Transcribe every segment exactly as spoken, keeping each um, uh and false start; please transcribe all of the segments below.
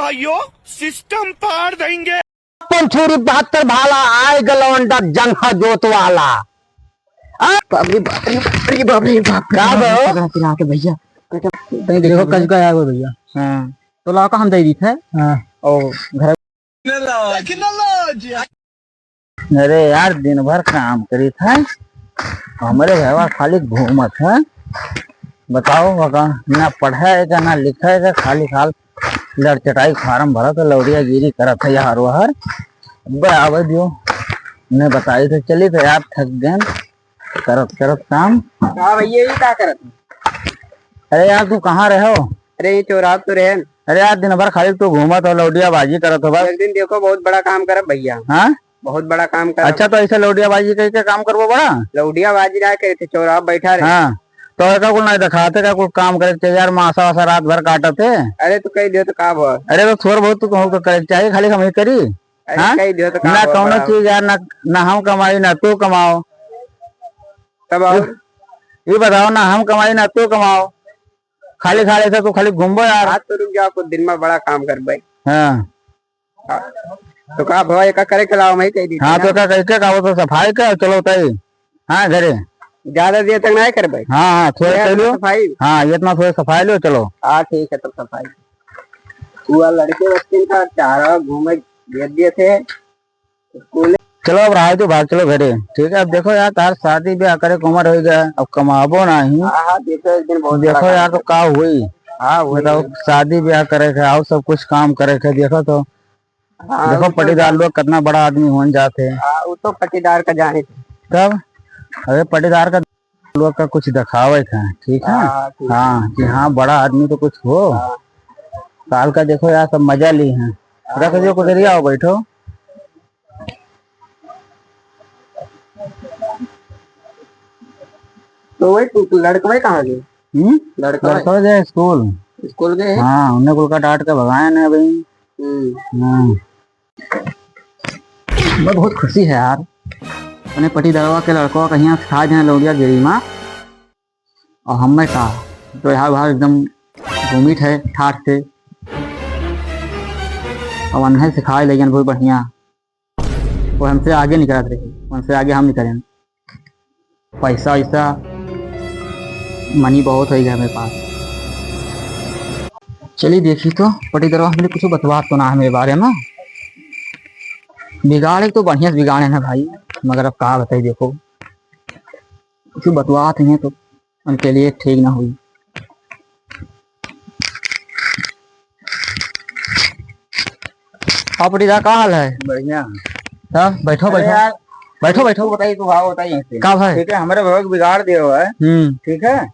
अयो, सिस्टम पार देंगे। अपन छुरी बहत्तर भाला, आए गलौंडा जंघा जोत वाला। आ? बाप रे बाप रे बाप रे बाप रे बाप रे। का बा? रात, रात भैया। देखो, कजका आ गो भैया। हाँ। तो लाओ का हम दे दी थे। हाँ। और घर अरे यार, दिन भर काम करी था, हमरे भैया खाली घूमत है। बताओ बका, ना पढ़ा है का, ना लिखा है का, खाली खाल लड़चटाई फार्म भरत है, लौड़ियागिरी करत है यार वहर। अब आवे दियो, ने बताई तो चली तो यार, थक गए करत करत काम। का भैया, ये का करत है? अरे यार, तू कहाँ रहे हो? अरे, ये चौराहा तो रहे। अरे यार, दिन भर खाली तू घूमत हो, लौड़ियाबाजी करत हो बस। एक दिन देखो, बहुत बड़ा काम करब भैया। हाँ? बहुत बड़ा काम करब। अच्छा, तो ऐसे लौड़ियाबाजी कई के काम करबो बड़ा? लौड़ियाबाजी ना करे थे, चौराहा बैठा रहे। हाँ, तो ऐसा कुल नहीं दिखाते का, कुल काम करे के चाहिए यार, मासा वासा रात भर काटत है। अरे, तो कह दियो तो का भवा? अरे, तो थोड़ा बहुत तो कहूँ तो करे के चाहिए, खाली हम ही करी। अरे, हाँ? कह दियो तो का ना भवा कौनो बड़ा? चीज यार, ना, ना हम कमाई, ना तू कमाओ। तब और? ये, ये बताओ, ना हम कमाई, ना तू कमाओ, खाली खाली से तू खाली घूमबो यार। हाँ, तो रुक जाओ, कुछ दिन में बड़ा काम करबे। हाँ। हाँ। तो का भवा, एका करे के अलावा मैं कह दी हाँ, ना। तो एका कह के का, वो तो सफाई कर, चलो तई। हाँ, घरे। ज्यादा देर तक नहीं करबे। हाँ, हाँ, थोड़ा ये कर लियो। सफाई। हाँ, ये इतना थोड़ा सफाई लियो, चलो। हाँ, ठीक है, तो सफाई। हुआ लड़के बच्चे का चारा घूमे भेज दिए थे। चलो, अब रहा तो भाग, चलो घरे। ठीक है, अब देखो यार, तार शादी ब्याह करे के उम्र हो गया, अब कमाबो नहीं। हाँ, हाँ, देखो, एक दिन बहुत देखो बड़ा यार, काम तो का हुई? हाँ, वही। बताओ, शादी ब्याह करे के, और सब कुछ काम करे के, देखो तो। हाँ, देखो, वो तो पटीदार लोग कितना बड़ा आदमी होन जाते हैं। हाँ, वो तो पटीदार का जाने थे। तब, अरे, पटीदार का लोग का कुछ दिखावे के है, ठीक है? हाँ, ठीक है। हाँ, कि हाँ, बड़ा आदमी तो कुछ हो। हाँ। काल का देखो यार, सब मजा ली हैं। हाँ, रख वो दियो तो कुदरिया, आओ बैठो। तो वही तू, तू लड़कवे कहाँ गए? हम्म? लड़कवे? लड़कवे गए स्कूल। स्कूल गए? हाँ, उन्हें कुल का डांट के भगाए ना भाई। हम्म। हाँ। मैं बहुत खुशी है यार, अपने पटीदरवा के लड़कवा कहिया सिखा दें लौंडिया गिरी माँ। और हमें का, तो यहाँ भाव एकदम घूमित है ठाठ से। और उन्हें सिखाए लेकिन बहुत बढ़िया, वो हमसे आगे निकलत रहे, उनसे आगे हम निकलें। पैसा वैसा मनी बहुत हो गया मेरे पास। चलिए देखी तो पटीदरवा हमने कुछ बतवा तो ना है मेरे बारे में। बिगाड़े तो बढ़िया से बिगाड़े ना भाई, मगर अब का बताई, देखो कुछ बतवा तो हैं तो उनके लिए ठीक ना हुई। और पटीदार का हाल है? बढ़िया। तब बैठो, अरे बैठो। यार, बैठो, बैठो। तू बताइए, तू भाव बताइए इनसे। का भाई? ठीक है, हमारे भैया को बिगाड़ दिया हुआ है। हम्म। ठीक है?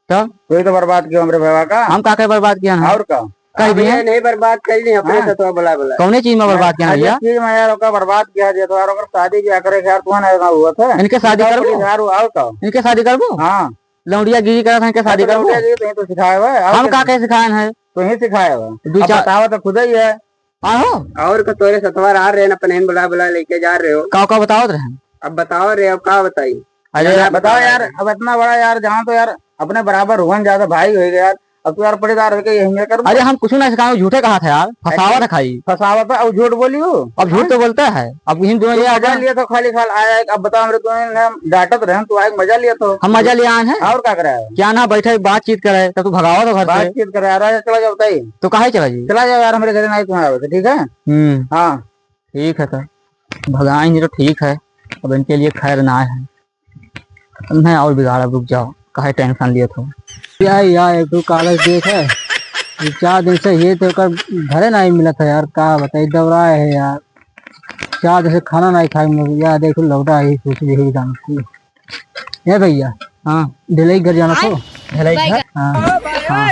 तब? तू ही तो बर्बाद किया हमारे भैया का। हम का के बर्बाद किया है? और का? कह अब दिए। ये नहीं बर्बाद कर ली, अपने हाँ। से तो बुला, बुला। कौने चीज में बर्बाद किया है अरे भैया? चीज में यार, ओका बर्बाद किया दिया तो यार, ओकर शादी ब्याह करे के यार, तू ना हुआ था। इनके शादी इनका करबो? पटीदार हुआ, और का? इनके शादी करबो? हाँ। लौंडिया गिरी करत हैं, के शादी करबो? लौंडिया गिरी तो ही तो सिखाए हुआ है, और हम का के सिखाए हैं? तो ही सिखाए हुआ है। दू अब चार बतावा तो खुद ही है। आहो। और का तोरे सतवार आ रहे हैं, अपने बुला बुला लेके जा रहे हो। का, का बतावत रहे? अब बताओ रे, अब का बताई? अरे यार, बताओ यार, अब इतना बड़ा यार, जहाँ तो यार अपने बराबर हुआ, ज्यादा भाई हो गया यार, अब तू यार पटीदार होके यही नहीं कर। अरे हम कुछ ना सिखाए, झूठे कहा था यार, फंसावा था खाई। फंसावा था, अब झूठ बोलियो। अब झूठ तो बोलता है, अब इन दोनों तू ये मजा लिया था खाली खाल आया, अब बताओ, हमरे दोनों ने हम डांटत रहे, तू आए मजा लिया था। हम मजा लिया आए हैं। और का करे? क्या ना बैठे बातचीत करे, तो तू भगावा था घर से। बातचीत करे, अरे चला जाओ बताइए। तो काहे चला जी? चला जाओ यार, हमरे घर ना आए, तू आवे तो ठीक है। हम्म। हाँ। ठीक है तो भगाएंगे तो ठीक है, अब इनके लिए खैर ना है। नहीं और बिगाड़, अब रुक जाओ, काहे टेंशन लिए थो। या, या, एक ठो कागज देख है, ये चार दिन से ये तो ओकर घरे नहीं मिलत है यार, का बताई, दौड़ाए है यार, चार दिन से खाना नहीं खाए हम लोग। या देखो, लौटा है, कुछ भी हुई काम की। ए भैया। हाँ। ढिलई घर जाना तो? ढिलई घर? हाँ। हाँ।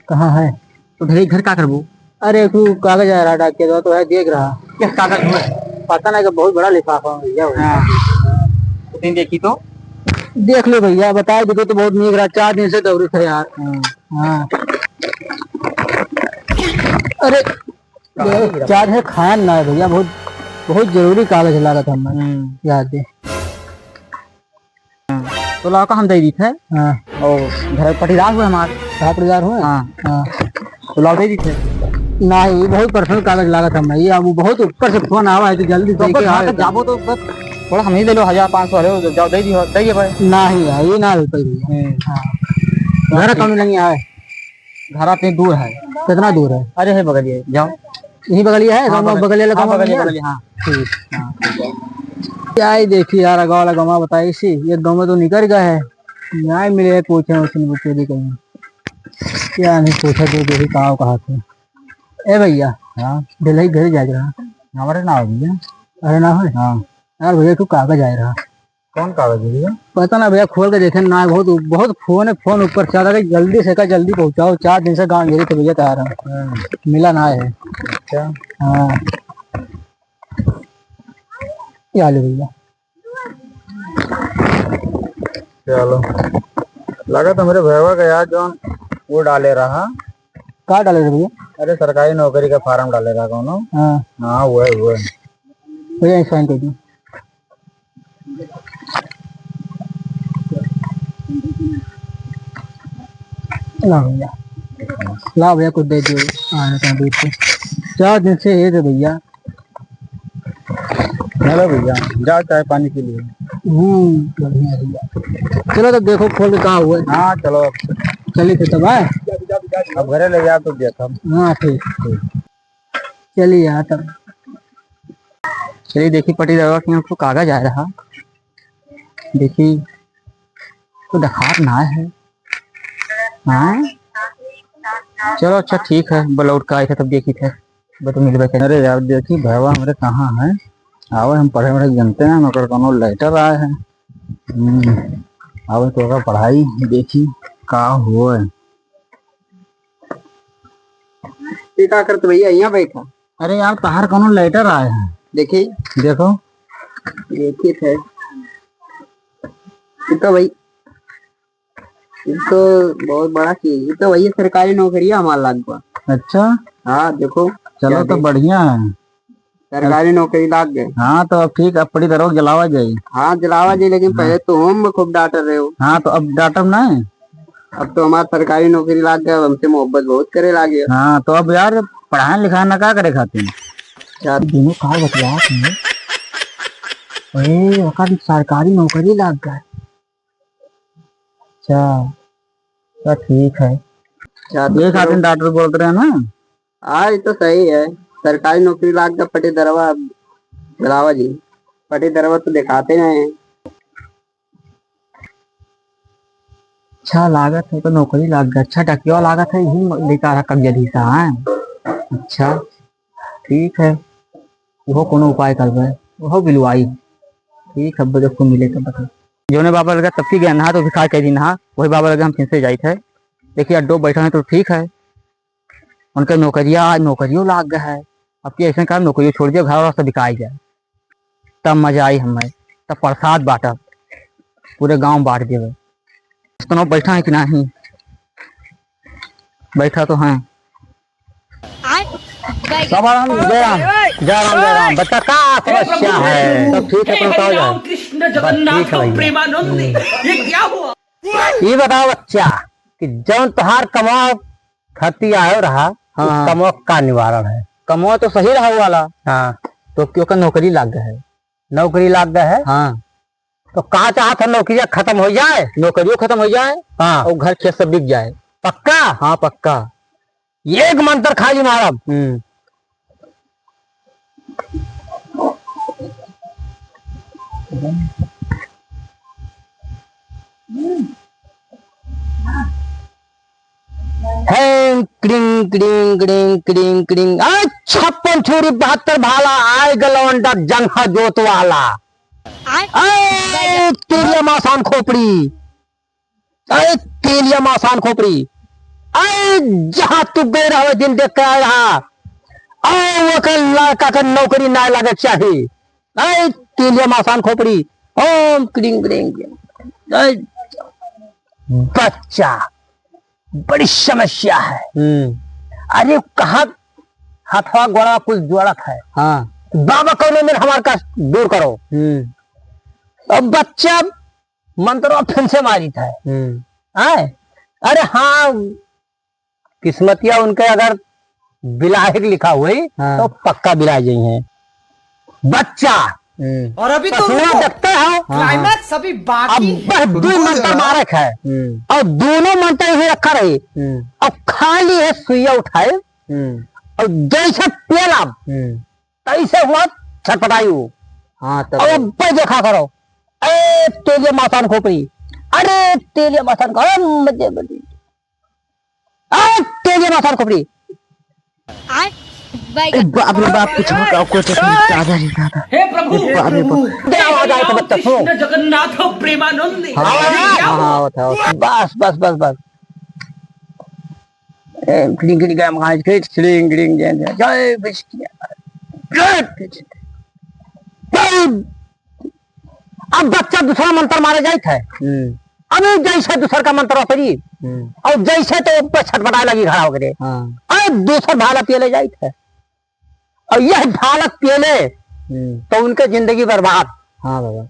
कहाँ है? तो ढिलई घर का करबो? अरे, तू कागज आ रहा डाक के, तो है, देख रहा। क्या कागज हुआ? पता नहीं, कि बहुत बड़ा लिफाफा है भैया। हाँ। तो तुम देखी तो? देख लो भैया, बताए दे तो बहुत नीक रहा, चार दिन से दौड़े थे यार। हाँ। हाँ। अरे, चार है खान ना है भैया, बहुत, बहुत जरूरी कागज लागत हमें। हम्म। याद है। हाँ। तो लौका हम दे दी थे। हाँ। और घर पटीदार हुए हमार। घर पटीदार हुए? हाँ। हाँ। तो लौका दे दी थे। नहीं, ये बहुत personal कागज लागत है। मैं ये अब बहुत ऊपर से फोन आवा है कि जल्दी तो दे के बस वहाँ आओ। तक जाबो तो बस थोड़ा हम ही ले लो, हजार पाँच सौ ले लो, जाओ, दे दियो, दे दियो भाई। नहीं यार, ये ना हो पाई भैया। हम्म। हाँ। घर कम नहीं है। घर आपसे दूर है। कितना दूर है? अरे है बगलिए, जाओ। यही बगलिए है, हाँ, हम लोग बगल-, बगलिए वाला हाँ, कम बगलिए, नहीं है? बगलिए, हाँ। ठीक। हाँ। क्या ही देखी यार, गाँव वाला गाँव बताई सी, ये गाँव में तो निकल गए है। न्याय मिले है, पूछे उसने बच्चे भी कहीं। क्या नहीं पूछा, जो भी कहा, कहा थे। ए भैया। हाँ। ढिलाई घर जाए रहा। हमारे ना हो भैया। अरे ना हो? हाँ। यार भैया, तू कागज आए रहा। कौन कागज है भैया? पता ना भैया, खोल के देखे ना, बहुत, बहुत फोन है, फोन ऊपर से आता है, जल्दी से का जल्दी पहुँचाओ, चार दिन से गाँव घेरी थे भैया, तैयार है। हाँ। मिला ना है। अच्छा। हाँ। ये आ ले भैया। चलो, लगा तो मेरे भैया का यार, जौन वो डाले रहा। का डाले रहे भैया? अरे, सरकारी नौकरी का फार्म डाले रहा कौनो। हाँ। हाँ, वो है, वो है। भैया, sign कर दो। ला भैया, ला भैया, कुछ दे दो। आ, रहता है दूध को। चार दिन से ये दे भैया। हेलो भैया, जाओ चाय पानी के लिए। हम्म, बढ़िया भैया। चलो तब देखो खोल के का हुआ है। हाँ, चलो अब। चलिए फिर तब, हाँ? अब घरे ले जाओ तो देखो। हाँ, ठीक। ठीक। चलिए यार तब। चलिए देखी पट्टीदार के यहाँ तो कागज आया रहा। देखी तो दखार ना है। हाँ? चलो अच्छा ठीक है, बलौट का आया था तब देखी थे। बस तो मिलबे करे। अरे यार, देखी भैया हमरे कहाँ है, आवे हम पढ़े वढ़े जनते हैं, मगर कोनो letter आए है। हम्म, आवे तो ओकर पढ़ाई देखी का होए। ये का करत भैया, यहाँ बैठा? अरे यार, तहार कोनो letter आए है। देखी। देखो। देखी थे। ये तो भाई ये तो बहुत बड़ा चीज, ये तो वही सरकारी नौकरिया हमार लाग बा। अच्छा। हाँ, देखो। चलो, तो बढ़िया है। सरकारी नौकरी लाग गए। हाँ, तो अब ठीक, अब पट्टीदार के जलावा जाई। हाँ, जलावा जाई, लेकिन हाँ। पहले तो हम खूब डांट रहे हो। हाँ, तो अब डांटब ना। अब तो हमार सरकारी नौकरी लाग गए, अब हमसे मोहब्बत बहुत करे लागे। हाँ, तो अब यार पढ़ाई लिखाई ना का करे खातिर? अच्छा। दोनों का बतलात है? अरे, ओकर सरकारी नौकरी लाग गए। अच्छा, तो ठीक है। अच्छा, तो ये खातिर डॉक्टर बोलत रहे ना? हाँ, ये तो सही है। सरकारी नौकरी लाग गया पट्टीदरवा, बुलावा जी। पट्टीदरवा तो दिखाते नहीं है। अच्छा लागत है तो नौकरी लाग गया। अच्छा डकिया लागत है, यही लेकर रहा कब्जा धीसा है। अच्छा। ठीक है, उहो कोनो उपाय करबे, उहो बिलवाई। ठीक है, अब देखो मिले तो बता। जौने बाबा लगे तब की गया नहा तो भिखार कह दी नहा, वही बाबा लगे हम फिर से जाइत है। देखिए अड्डो बैठा है तो ठीक है, उनका नौकरिया, नौकरियों लाग गया है। अब की ऐसे काम नौकरियों छोड़ दिया, घर वाला सब बिकाई जाए, तब मजा आई हमें, तब प्रसाद बांटब, पूरे गांव बांट देवे। दोनों बैठा है कि नहीं? बैठा तो हैं। सब आराम, जय राम, जय राम, जय राम। बच्चा का समस्या है? सब ठीक है, अपना बताओ जाए। कृष्ण बस ठीक जगन्नाथ है भैया। प्रेमानंद, ये क्या हुआ? ये बताओ बच्चा कि जौन तोहार कमाओ धरती आयो रहा, हाँ, उस हाँ। कमाओ का निवारण है? कमाओ तो सही रहा वाला। हाँ। तो क्यों का नौकरी लाग गया है? नौकरी लाग गया है? हाँ। तो का चाहत है, नौकरियां खत्म हो जाए? नौकरियों खत्म हो जाए हाँ। और घर खेत सब बिक जाए। पक्का? हाँ, पक्का। एक मंत्र खाली मारब। हम्म। हैं, क्रिंग, क्रिंग, क्रिंग, क्रिंग, क्रिंग। आय, छप्पन छुरी, बहत्तर भाला, आय, गलौंडा, जंघा जोत वाला। आय, आय, तेलिया मासान खोपड़ी। आय, तेलिया मासान खोपड़ी। आय, जहाँ तू गए रहो, दिन देख के आए रहा। आय, वो के लड़का के नौकरी ना लगे चाही। आय, तेलिया मासान खोपड़ी। ओम क्रिंग, क्रिंग, क्रिंग। आय, बच्चा। बड़ी समस्या है। हम्म। अरे, कहाँ हथवा गोड़वा कुछ जोड़त है। हाँ। बाबा कौनो दिन हमार कष्ट दूर करो। हम्म। अब बच्चा मंत्रवा फिर से मारित है। हम्म। आय? अरे हाँ, किस्मतिया उनके अगर बिलाहे के लिखा हुई, हाँ। तो पक्का बिलाए जाई हैं। बच्चा, हम्म। और अभी तो पशुआ रुको। देखते हो? हाँ, हाँ। Climax अभी बाकी अब बस दो रुको मंत्र जरा। मारक है। हम्म। और दोनों मंत्र यही रखा रही। हम्म। और खाली है सुइया उठाए। हम्म। और जैसे पेला, हम्म। तैसे हुआ छटपटाई हो। हाँ, तब और अब देखा करो, ए तेलिया मासान खोपड़ी, अरे तेलिया मासान को, अरे मजे मजे। आ, तेरे माथा खोपड़ी। आय, ए, बाप रे बाप, कुछ हो, का, कुछ हो, दादा रे दादा। हे प्रभु, ए, बाप रे बाप। हे प्रभु, दे, आवाज आए तो बच्चा, सुनो। कृष्ण जगन्नाथ प्रेमानंद। हाँ, हाँ, हाँ, हाँ, बताओ। बस, बस, बस, बस। ए, क्लिंग, क्लिंग, क्लिंग, क्लिंग, क्लिंग, जय, जय, जय विष्णु। जय कृष्ण। जय अब बच्चा दूसरा मंत्र मारे जाइत है। हम्म। अबे जैसे दूसर का मंत्र करी, हम्म। और जैसे तो ऊपर छटपटाए लगी खड़ा होके। हाँ। अरे दूसर भाला पियले जाइत है। और यह भाला पियले, हम्म। तो उनके जिंदगी बर्बाद। हाँ बाबा।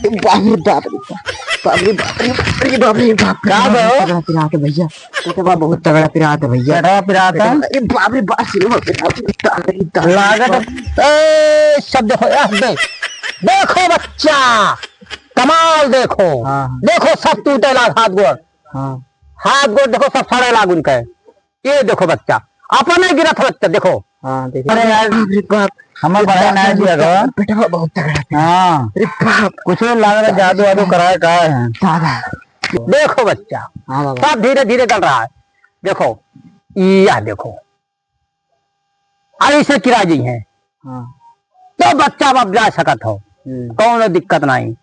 तो बाप रे बाप रे बाप। बाप रे बाप रे बाप रे बाप रे बाप। का बा हो? तगड़ा पिरात है भैया। पेटवा बहुत तगड़ा पिरात है भैया। पेटवा पिरात है? पेटवा, अरे बाप रे बाप, सिरवा पिरात है, तारी, तारी। लागत है। ए, सब देखो, ए, दे-, देखो बच्चा, कमाल देखो। हाँ, हाँ। देखो सब टूटे लाग हाथ गोड़। हाँ। हाथ गोड़ देखो सब सड़े लाग उनके। ये देखो बच्चा, अपने गिरत बच्चा, देखो। हाँ, देखिए। अरे यार, बाप रे बाप। हमार पढ़ाई ना जी अगवा। बेटवा बहुत तगड़ा है। हाँ। अरे बाप। कुछ लागत है जादू वादू कराए का है। दादा। देखो बच्चा, हाँ बाबा। सब धीरे धीरे गल रहा है। देखो, यह देखो, अरे इसे किरा जी है। हाँ। तो बच्चा अब जा सकत हो, हम्म। कौनो दिक्कत नहीं।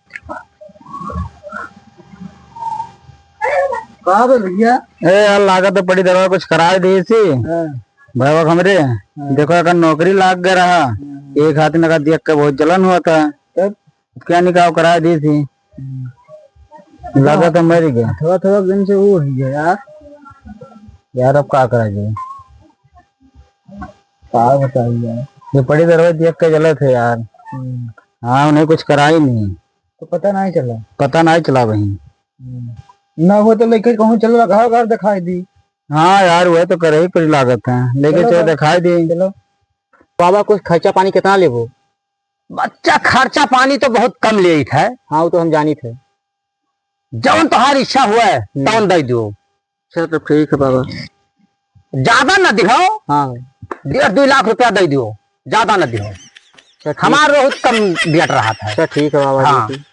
का बे भैया? ए यार, लागत है पड़ी दरवा कुछ कराए दे से। हाँ। भैया हमरे, हाँ। देखो, अगर नौकरी लाग गया रहा, हाँ। एक हाथ में का देख के बहुत जलन हुआ था। तब? क्या निकाह कराए दे से। हम्म। लागत है मर गया। थोड़ा, थोड़ा दिन से वो हो गया यार। यार, अब का करा जाए? का बताई यार? ये पड़ी दरवाजे देख के चले थे यार। हम्म। हाँ, उन्हें कुछ करा ही नहीं। तो पता नहीं चला? पता नहीं चला वहीं। हम्म। ना हो तो लेके कहूँ चलो, घर, घर दिखाई दी। हाँ यार, वह तो करे ही पड़ी लागत है। लेके चलो चलो, तो। दिखाई दी। चलो। बाबा, कुछ खर्चा पानी कितना लेबो? बच्चा, खर्चा पानी तो बहुत कम लेइत है। हाँ, वो तो हम जानित है। जौन तोहार इच्छा हुए, हम्म। तौन दे दियो। अच्छा, तो ठीक है बाबा। ज्यादा न दिहो। हाँ। डेढ़ दुई लाख रुपया दे दियो, ज्यादा न दिहो। अच्छा, ठीक। हमार बहुत कम बियट रहा था। अच्छा, ठीक है बाबा जी, हाँ। ठीक।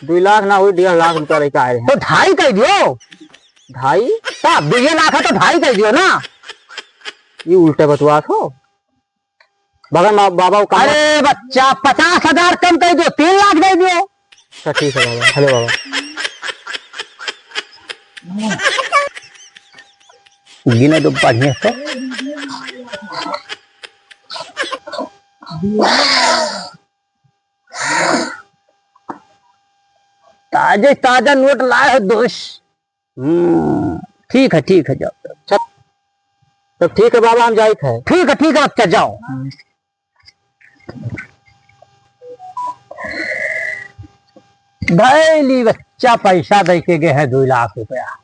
दुई लाख ना हुई, डेढ़ लाख रुपया लेके आए हैं। तो ढाई कह दियो। ढाई? साहब, दुइये लाख है तो ढाई कह दियो ना। ये उल्टे बतवात हो। बगल में बाबा को कमवा- अरे बच्चा, पचास हजार कम कर दो, तीन लाख दे दो। अच्छा, ठीक है बाबा। हेलो बाबा। गिने दो बढ़िया से। ताजे ताजा नोट लाए हो दोस्त। हम्म, ठीक है, ठीक है, जाओ। अच्छा, तब ठीक है बाबा, हम जाइत है। ठीक है, ठीक है, बच्चा, जाओ। हम्म। धैली बच्चा पैसा दे के गए हैं दो लाख रुपया।